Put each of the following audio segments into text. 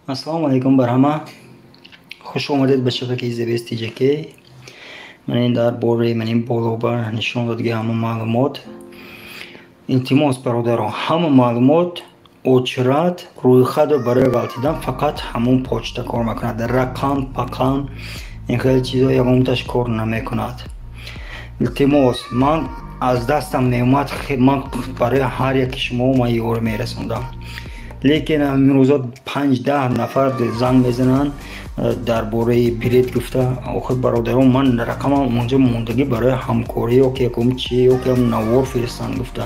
Ассалому алайкум бар ҳама. Хуш омадед ба шабакаи The Best TJK. Ман ин дар бораи ман ин болобар нишон додги ҳама маълумот. Илтимос, бародарон, ҳама маълумот очрат рӯйхатро барои ғалтидан фақат ҳамон почта кор мекунад. Рақам, пақам, ин хеле чизо ягонташ кор намекунад. Илтимос, ман аз дастам меомад, ман барои ҳар яки шумо ман ёрӣ мерасондам. Лекин имрӯзо 5-10 нафар занг мезананд дар бораи билет гуфта. Охир, бародарон, ман рақамам онҷо мондагӣ барои ҳамкорӣ ё ки ягон чи ё ки навор фиристанд гуфта.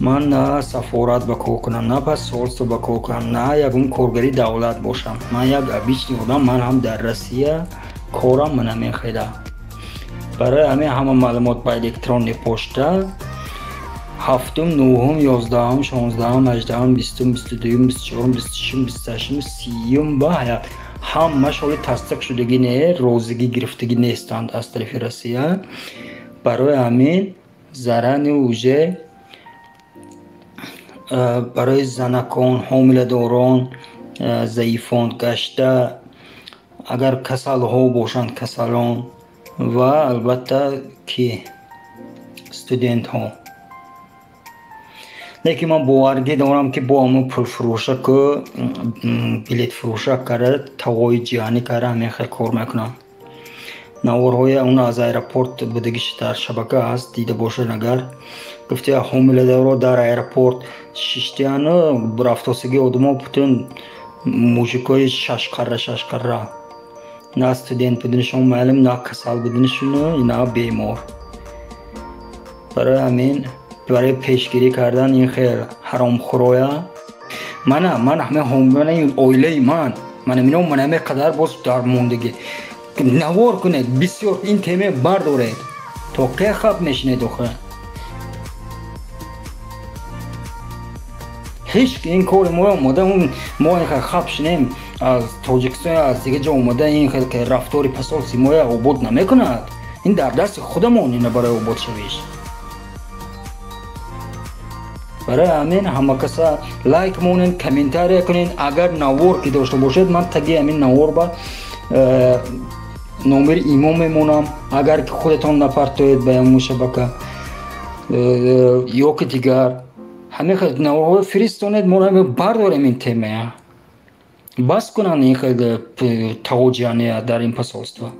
Ман на сафорат ба кор кунам, на посольство ба кор кунам, на ягон коргари давлат бошам. Ман як обычный одам, ман ҳам дар Россия корам намехеда. Барои ҳамин ҳама маълумот ба электронный почта 7-ум, 9-ум, 11-ум, 16-ум, 18-ум, 20-ум, 22-ум, 24-ум, 26-ум, 28-ум, 30-ум ба ҳаят ҳамаш ҳоли тасдиқ шудагӣ не, розигӣ гирифтагӣ нестанд аз тарафи Россия. Барои ҳамин заранее уже барои занакон, ҳомиладорон, заифон гашта, агар касалҳо бошанд, касалон ва албатта ки студентҳо. Лекин ман боваргӣ дорам, ки бо ҳамон пулфурӯшаку билетфурӯшак карда, тавои ҷиҳанӣ карда, ҳамин хел кор мекунам. Наворҳои он аз аэропорт будагиш дар шабака ҳаст, дида бошед агар. Гуфти ҳомиладорро дар аэропорт шиштияну рафтосагии одамо бутун мужикои шашқарра шашқарра. На студент будинашон маълум, на касал будинашону, на бемор. Барои ҳамин, барои пешгирӣ кардан ин хел ҳаромхӯроя, мана ман ҳамин оилаи ман, мана мино мана ҳамин қадар боз дар мондагӣ. Навор кунед, бисёр ин теме бардоред. То кай хаб мешинед охир? Ҳеҷ ин кори мо омода, мо ин хел хаб шинем, аз Тоҷикистон, аз дигар ҷо омода, ин хел рафтори посольстви моя обод намекунад. Ин дар дасти худамон ина барои обод шавиш. Барои ҳамин ҳама каса лайк монед, комментария кунед. Агар навор ки дошта бошед, ман таги ҳамин навор ба номери имо мемонам. Агар ки худатон напартоед ба ҳамон шабака ё ки дигар, ҳамин хел наворҳоро фиристонед, мо бардорем ин темая. Бас кунанд ин хел тавоҷиҳания дар ин посольство.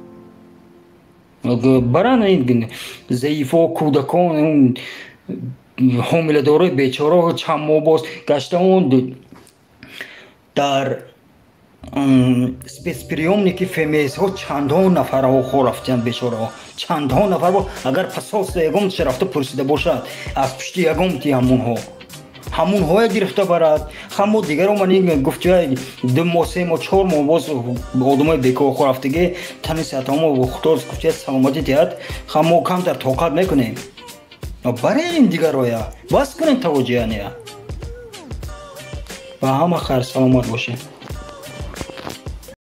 Баранд ин заифо, кӯдакон, ҳомиладорои бечораҳо чанд моҳ боз гашта он дар спецприёмники ФМСҳо чандҳо нафарҳо хо рафтиянд бечораҳо. Чандҳо нафар агар посольство ягонча рафта пурсида бошад, аз пушти ягонти ҳамонҳо. Ҳамонҳое гирифта барад. Ҳамо дигаро ман ин гуфтия 2 моҳ, 3 моҳ, 4 моҳ боз одамои бекор хо рафтагӣ, тани сиҳатҳомо худо гуфтия саломатӣ диҳад, ҳамо камтар тоқат мекунем. Барем дигароя, бас кунем тавоҷиҳания. Ба ҳама хайр, саломат бошед.